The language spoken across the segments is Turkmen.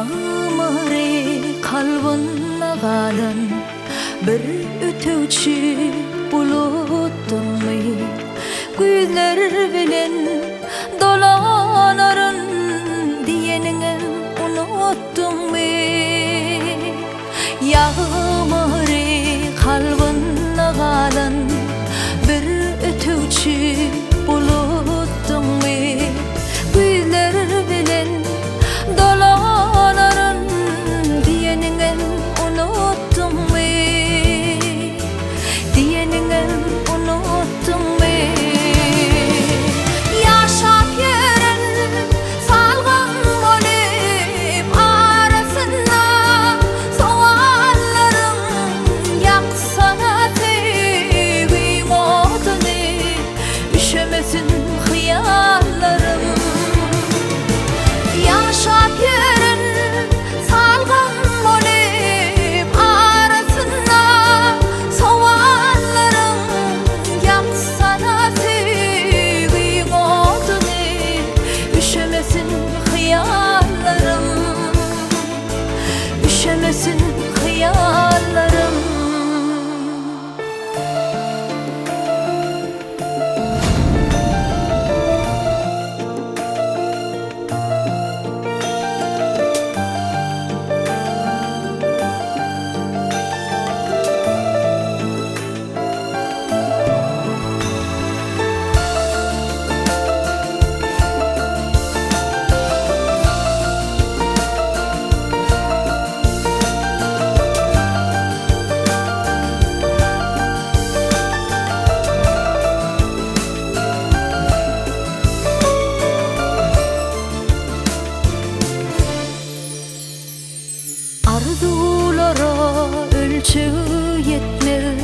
Ýagmyry kalbynda galan bir ötegçi bulutdyňmy? Güýzler bilen dolanaryn diýeniňem unutdyňmy? Ýagmyry kalbynda galan bir ötegçi bulutdyňmy? Güýzler bilen dolanaryn diýeniňem unutdyňmy? Diýeniňem unutdyňmy? Ýaşap ýören salgym bolup arasynda sowallaryň ýaksana söýgiň oduny üşemesin hyýallarym. Ýaşap ýören salgym bolup arasynda sowallaryň ýaksana söýgiň oduny üşemesin hyýallarym. Üşemesin hyýallarym. Arzuwlara ölçeg ýetmez,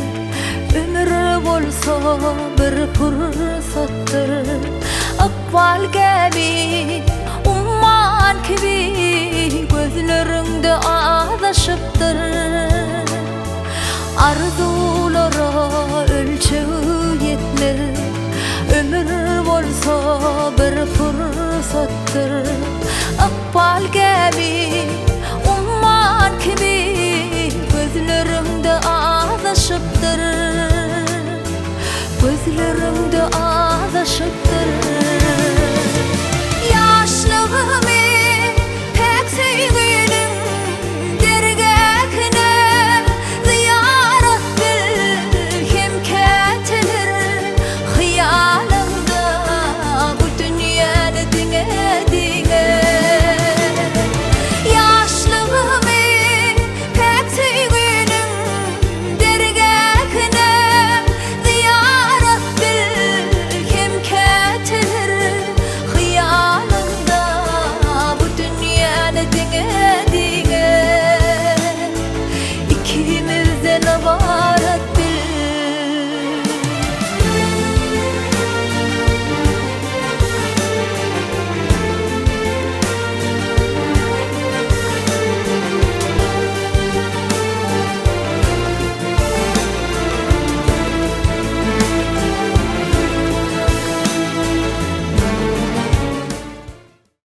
Ömür bolsa bir pursatdyr. Ykbal gämi umman kibi Gözleriňde azaşypdyr. Arzuwlara ölçeg ýetmez, Ömür bolsa bir pursatdyr. Ykbal gämi umman kibi Gözleriňde azaşypdyr. Gözleriňde azaşypdyr.